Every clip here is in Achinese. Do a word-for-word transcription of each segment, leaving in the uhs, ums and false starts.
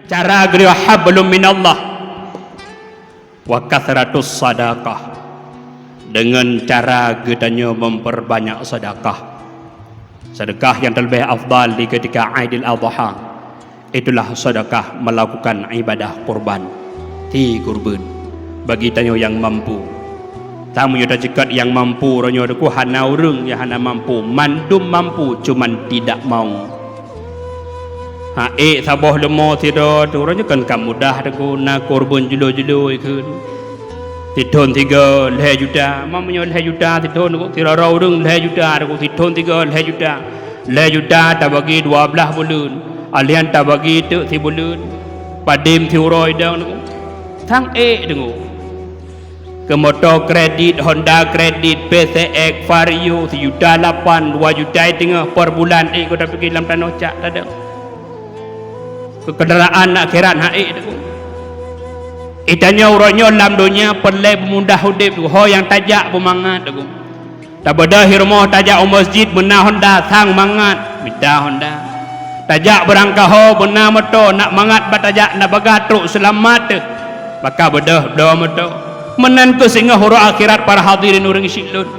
Cara geutanyoe hablum minallah wa kathratus sadaqah, dengan cara geutanyoe memperbanyak sedekah. Sedekah yang terlebih afdal di ketika Aidil Adha, itulah sedekah melakukan ibadah kurban, ti kurban bagi tanyoe nyang mampu. Tanyoe taceukat nyang mampu, uroe nyoe teuku hana ureuëng nyang hana mampu, mandum mampu, cuman tidak mau. Ha ék saboh leumo sidroe teuh, uroe nyoe kan ka mudah teuku, na kurban julu-julu ikheun. Sithon tiga lhée juta, ma meunyoe lhée juta sithon teuku, sidroe ureuëng lhée juta teuku, sithon tiga lhée juta. Lhée juta tabagi dua blaih buleuen, alian tabagi teuk sibuleuen, padem siuroe idong teuku. Sang ék teuku. Keu moto kredit, Honda kredit, P C X, Vario, sijuta lapan, dua juta teungoh per bulan, ék geutanyoe pike lam tanoh cak tadong. Keu kendaraan akhirat hana ék teuku. Geutanyoe uroe nyoe lam donya peureulée beumudah udeb teuku, ho nyang tajak beumangat teuku. Tabeudôh i rumoh tajak u masjid beuna Honda sang mangat, mita Honda. Tajak beurangkaho beuna moto, nak mangat bak tajak, nak bagah trok seulamat teuh. Maka beudôh bloe moto. Meunan kheueh singoh uroe akhirat para hadirin ureuëng syik lôn.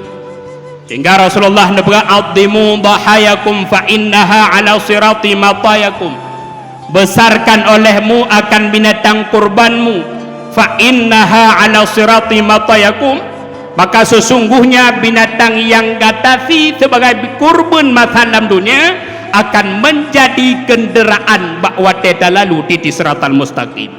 Sehingga Rasulullah neupeugah, "Adhimu dhahayakum fa innaha ala sirati matayakum." Besarkan olehmu akan binatang kurbanmu, fa innaha ala sirati matayakum, maka sesungguhnya binatang yang gata sie sebagai kurban masa lam dunia akan menjadi kenderaan bak watée talalu di, di siratal mustaqim.